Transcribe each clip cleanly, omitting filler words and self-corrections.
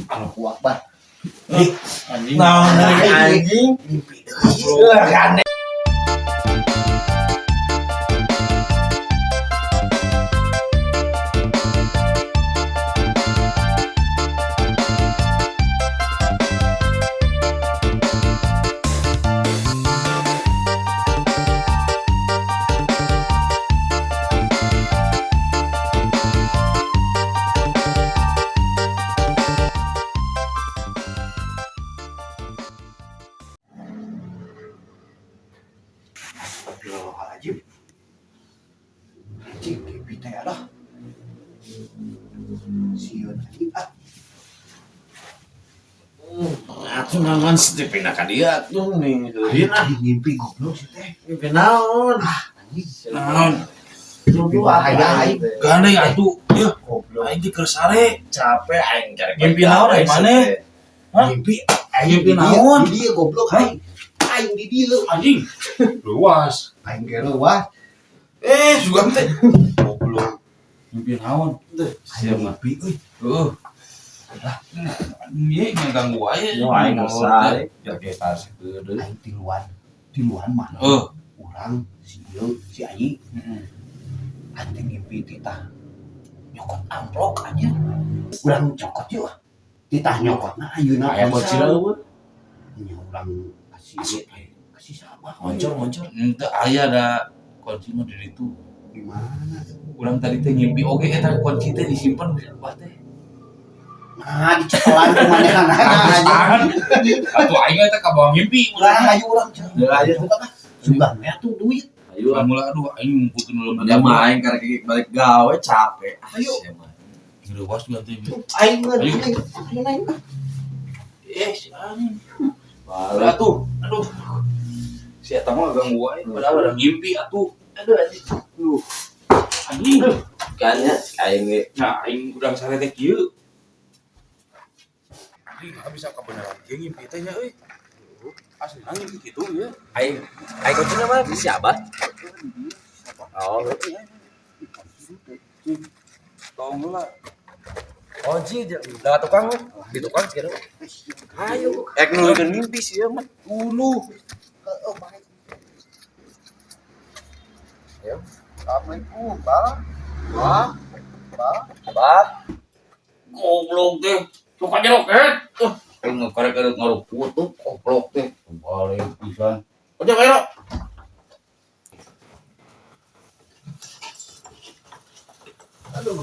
Allahu Akbar. Anjing. Naon deui anjing? Mimpi deui. Eueuh gandeng. Astagfirullahaladzim. Anjing mimpi teh lah. Sieun anjing ah. Atuh naon sih pindah ka dieu atuh nih. Aing tadi ngimpi goblok sih teh. Mimpi naon? Anjing. Naon? Mimpi bahaya aing. Gandeng atuh. Yeuh, Goblok. aing teh keur sare. Capek aing cari. Mimpi naon aing maneh? Hah? Mimpi aing Mimpi di dieu, naon? di dieu goblok aing. Aing di dieu. Anjing. Luas. Aing ge leuwah. Eh, sugan teh. Goblok. Mimpi naon? Aing mimpi euy. Heeh. Lah, ieu ngaganggu wae. Yo aing sare. Ya kita deui. Aing tiluan. Tiluan mana? Heeh. Urang si ieu si Ayi Heeh. aing teh ngimpi titah nyokot amplok anjir. Urang cokot yeuh. Titah nyokotna ayeuna Aya pisan. kunci eueuh. Nya urang kasih Asup. kasih sabah. Ngoncor ngoncor. Henteu aya da kunci mah di ditu. Di mana? Urang tadi teh ngimpi oge eta kunci teh disimpen di abah teh. Nah, dicekelan ku manehna anjing. Atuh aing eta kabawa ngimpi. Lah ayo urang cek. Lah, ayo. Sugan we atuh duit. Ayo. Mula aduh aing ngumpulkeun dulu. Ya mah aing karek balik gawe capek. Ayo. Sia mah. Leuwas juga teh. Aing mah Ayo. aing aing aing. Eh, si anjing. Balik. Atuh, aduh. Si eta mah ganggu wae padahal udah ngimpi atuh. Aduh anjing. Aduh. Anjing. Kayaknya aing ge Nah, aing urang sare teh kieu. Anjing, nggak bisa kebenaran kieu ngimpi teh nya euy. Asli ngimpi kitu ya. aing aing kuncina mah di si Abah. Oh, Tong heula. kunci udah tukang di tukang sekarang. Ayo, ek nuluykeun mimpi sih ya mah. Uluh. Heeh, baik. Ayo. Assalamualaikum, Bang. Wah, Bang. Abah. Goblok teh. Sok aja roket. Aing ngakarek-karek ngarukut tuh goblok teh. Balik pisan. Ojek ayo. Aduh.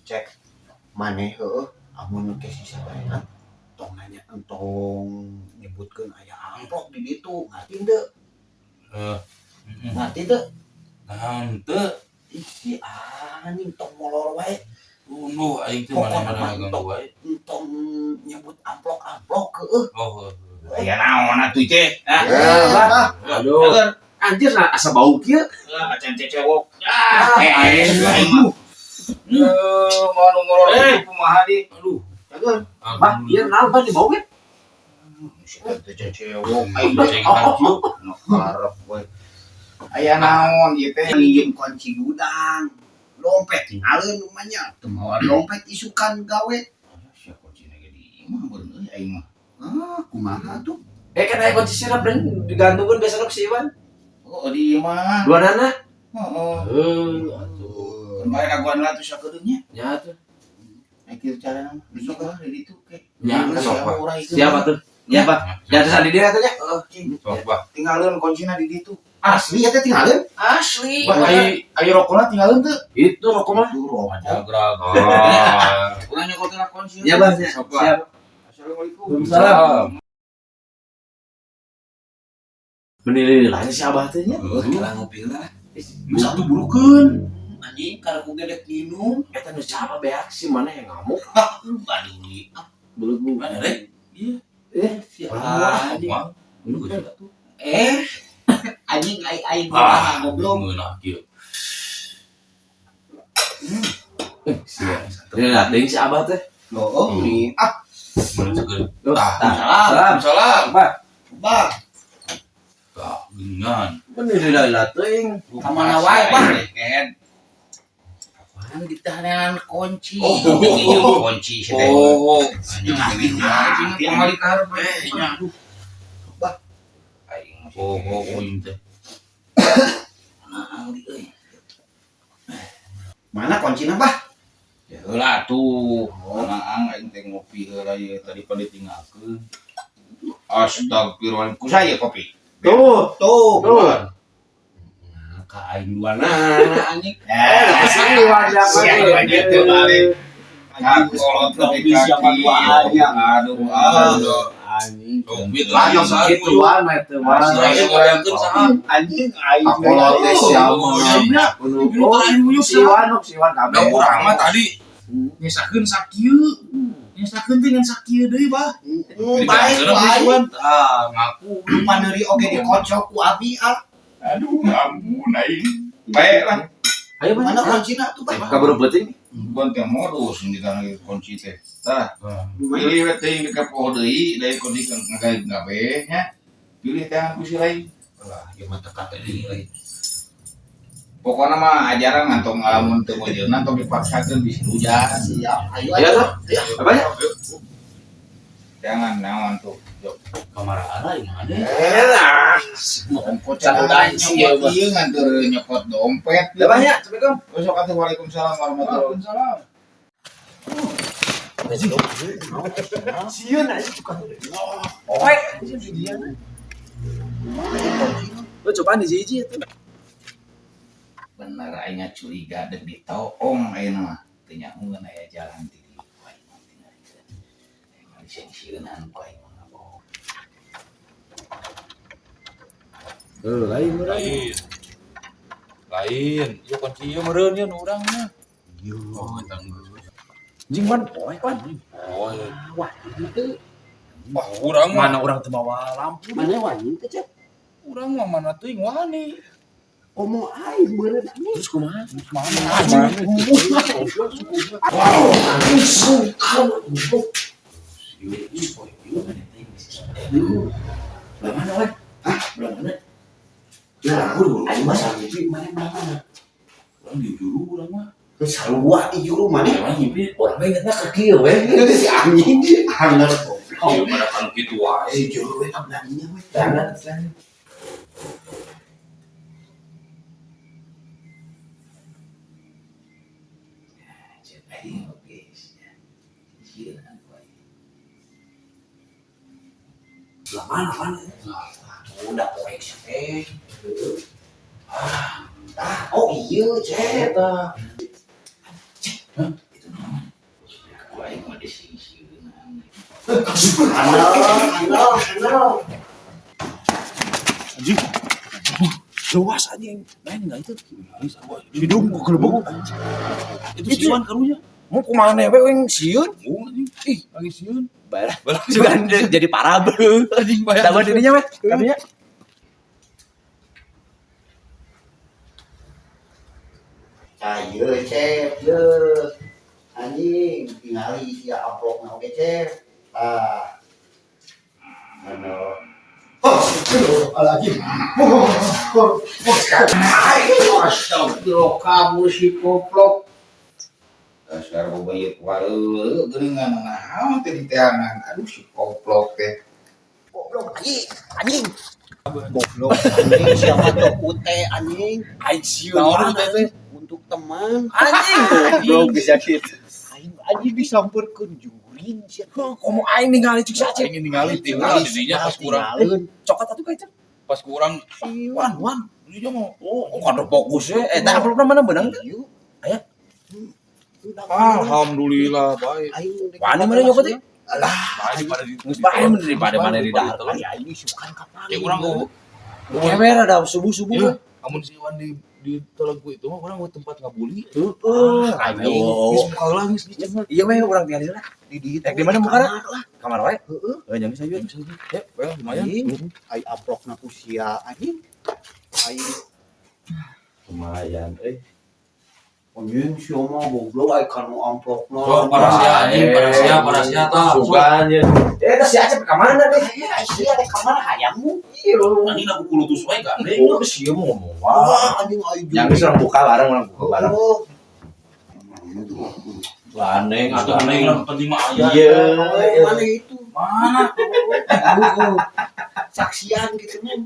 Cek maneh heueuh amun ke si sabarenan tong nanya entong nyebutkeun aya amplop di ditu ngarti teu? Heeh. Ngarti teu? Nah, henteu. Ih si anjing tong molor wae. Uluh aing teh Pokokna mana-mana mah ganggu wae. Entong nyebut amplok-amplok heueuh. Oh, heueuh. Aya naon atuh teh? Ah. Bah. Aduh. Anjir nah, asa bau kieu. Ah, acan cecewok. Ah, Eh, aing mah. Eh, mau nu molor Eh. kumaha di? Aduh. Bah, ieu naon bah di bau ge? Si teh cecewok aing Aing kan kieu. karep we. Aya naon ieu teh nginjem kunci gudang. Dompet tinggalin rumahnya. Teu mawa dompet isukan gawe. Sia kuncina ge di imah beureun euy aing mah. Ah, kumaha tuh? Eh kan aya kunci sirap dan digantungkeun biasana ku si Iwan. Oh, di imah. Dua nana. Heeh. Heuh, atuh. Kemarin aguan lah tuh sakedeung nya. Nya atuh. Ai kieu carana mah. Besok lah di ditu ke. Nya, Siapa urang ieu? Siapa tuh? Ya, Pak. Jangan di dia atuh nya. Sok, Bah. Tinggalin kuncina di ditu. Asli ya teh tinggalin. Asli. Bah, ai ai rokona tinggalin teu. Itu rokok mah. Itu rokok. Jagrag. Urang nyokotin kunci. Ya, Bah. Siap. Sok, Bah. Assalamualaikum. Waalaikumsalam. Menilai si Abah teh nya. Heeh, Kira ngopi lah. Nu satu burukeun. Anjing karena ku gedek minum. Eta nu siapa beak sih mana yang ngamuk? Aduh, Belum Mana rek? Iya. Eh, si anjing. Mah. Lu geus atuh. Eh, anjing aing aing Ah, goblok. Ngeunah kieu. Eh, sia. Ternyata deui si Abah teh. Loh, nih. Ah, Mun seger. Loh, Tah. tah. Salam. Salam. Bah. bah. Tah, geuningan. Menilai teuing. Ka mana wae, Bah? Ken. Kan ditahanan kunci. Oh. Kunci sih teh. Oh. Anjing anjing pamali karep nya aduh. Bah. Aing masih oh aing teh. Nah, euy. Mana kuncina, Bah? Ya heula atuh. Naang aing teh ngopi heula ieu tadi pan ditinggalkeun. Astagfirullahaladzim, ku saya kopi. Tuh, Tuh. tuh. Nah, ka aing dua nana anjing. Eh, kesini wajah Siapa gitu balik. Anjing, Kolot kopi siapa dua aja. Aduh, aduh. Anjing. Dompet Lah, lah, Gituan eta mah. Anjing aing. Akolot teh siapa? Si Wan, si Wan kabeh. Da urang mah tadi nyesakeun sakieu. Nyesakeun teh ngan sakieu deui, Bah. Baik, baik. Ah, ngaku. Lupa neuri oge dikocok ku abi ah. Aduh, ampun aing. Baik lah. Ayo Mana kuncina tuh, Bah? Kabur penting. Bukan teh modus di tanah kunci teh. Tah, pilih we teuing dikepoh deui dari kunci ngagaib gabe nya. Pilih teh ku si lain. Lah, ieu mah teka tadi euy. Pokoknya mah ajaran ngantong ngalamun teu meujeunan tong dipaksakeun bisi hujan. Siap, ayo Ayo ayo. tuh. Apa ya? Jangan naon tuh. Jok. Kamar arah yang mana? Eh lah. Ongko Satu cenah sih, nyokot ya, ieu nganteur nyokot dompet. Udah banyak. Assalamualaikum. Besok atuh waalaikumsalam warahmatullahi Waalaikumsalam. Sieun aja tukang. Oe. Lu cobaan di hiji itu. Bener aing curiga deuk ditoong ayeuna mah. Teu nyahoeun aya jalan ti dieu. Aing mah tingalikeun. Aing mah disieun-sieunan ku aing mah ngabohong. Heuh, lain urang. Lain. Lain. Ieu kunci ieu meureun ieu nu urang mah. Oh, eta geus. Anjing wan poe wan. Oh, Wah, itu wah urang mah. Mana urang teu mawa lampu. mana wani teh, Cep? Urang mah mana teuing wani. Komo aing meureun anjing. Terus kumaha? Mana? Belah mana wan? Hah? Belah mana? Nah, aing mah sampe mana mana. Urang di juru urang mah. Geus sarua di juru mana? Urang ngimpi. Urang mah ingetna ka kieu we. Si anjing anger goblok. Ieu mah da kitu wae. Si juru we abdaninya we. Jangan. Aing oge. Sieun ku aing. Belah mana mana? Udah poe sih teh. Ah, oh iya, Cep. Eta. Itu naon? Ku aing mah disieun-sieunan. Andal, andal, andal. Anjing. Luas anjing. Lain enggak itu? Hidung ku gelebok. Itu si Iwan karunya. Mau kumaha we weng sieun? Oh, anjing. Ih, lagi sieun. Bae. Balah. Juga jadi parabel. Anjing bayar. Tambah dirinya weh. Karunya. Ayo, Cep, ye. Anjing, tingali sia amplopna oge, Cep. Ah. Mana? Oh, aduh, lagi. Oh, oh, oh. Astagfirullah kabur si koplok. Dasar bobayet wareuleuh geuningan naon teh diteangan. Aduh si koplok teh. Goblok anjing, anjing. Goblok anjing siapa tuh teh anjing. Aing sieun. Naon teh teh? Untuk teman. Anjing. Goblok bisa gitu. Aing anjing disamperkeun juring sia. Komo aing ningali cik saja. Aing ningali tinggal di dinya pas kurang. Tinggalin. Cokot atuh ka itu. Pas kurang Wan, wan. ini dia mau Oh, oh kada fokus we. Eta amplopna mana beunang teh? Ieu. Aya. Alhamdulillah baik. Aing rek Wani mana nyokot teh? Alah, Baik pada di Geus bae mun daripada mana di dalam. ai aing sukan kapan. Ya urang ku Kamera dah subuh-subuh. Ya, amun si Iwan di tolongku itu mah urang tempat ngabuli. Heeh, anjing. Geus muka heula geus geus. Iya weh urang tinggal di sana. Di dieu Rek di mana mukana? Kamar wae. Heeh. Heuh, jang saja. Ya, well, lumayan. Anjing, ai amplopna ku sia anjing. Aing Lumayan euy. anjing sia mah goblok ai kanu amplopna. Sok parasia anjing, parasia, parasia tah. Sugan ya. Eh, eta si Acep ka mana deh? Aya sia rek ka mana hayangmu? Iya lu. Anjing aku kulutus wae gandeng. Oh, sieun mau ngomong. Wah. Wah, anjing ai Yang geus urang buka bareng, urang buka bareng. Oh, Gandeng Atuh gandeng lah, penting mah aya. Iya. Mana itu? Mana? Saksian gitu nih.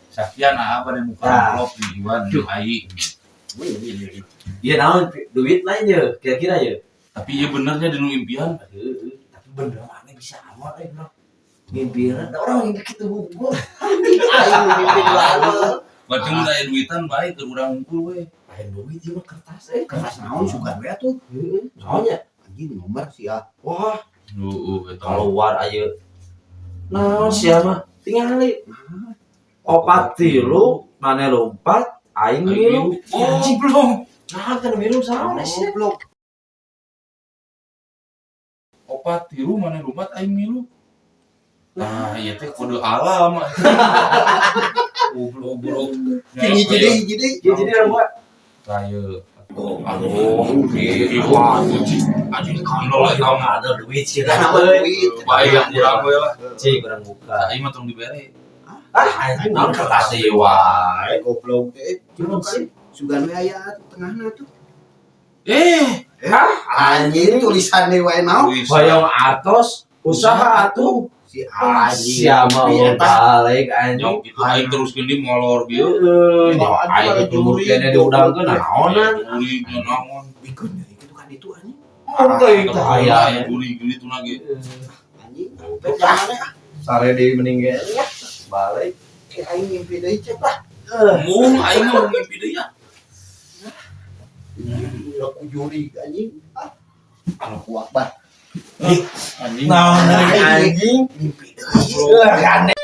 Saksian apa nih muka Nah. amplop di Iwan di Ai. Iya naon duit lain ya kira-kira ya. Tapi iya benernya di nu impian. Heeh, tapi bener mana bisa amat eh bro. Ngimpiran, da orang ngimpi kitu hungkul. Aing mimpi lalu. Berarti mun aya duitan bae keur urang hungkul we. Lain duit ieu mah kertas eh. Kertas naon sugan we atuh. Heeh, soalnya Anjing nomor sih ya. wah Heeh, eta. keluar aja. Naon sia mah tingali. 4 3 maneh lompat aing milu. Goblok. Nah, kan milu saha sih? Goblok. 4 3 maneh lumpat aing milu. Nah, ieu teh kode alam. Goblok, goblok. Hiji deui, hiji deui. Ya jadi orang buat Tah ieu. Aduh, ieu kunci. Anjing kandol eta mah. ada duit sih Kenapa duit? Bae yang urang we lah. Cik, barang buka. Aing mah tong dibere. Ah, anjing naon kertas ieu wae. Goblok teh. Naon sih? Sugan we aya tengahna tuh. Eh, Anjing tulisannya wae naon? Hoyong artos usaha atuh. Si anjing. Siapa mau Eta. balik anjing. Nyok itu aing teruskeun di molor bieu. Heeh, Wah, aing itu kene diudangkeun naonan. Jurig naon. Bikeun itu kan itu anjing. Oh, teuing teh aya. Jurig gitu lagi. Anjing. Pek jangan ah. Sare di mending ge. Balik. Eh, aing mimpi deui cek lah. Mung aing mah mimpi deui ya. Aku jurig anjing. Ah. Allahu Akbar. Anjing. Naon anjing. Mimpi deui. Gandeng.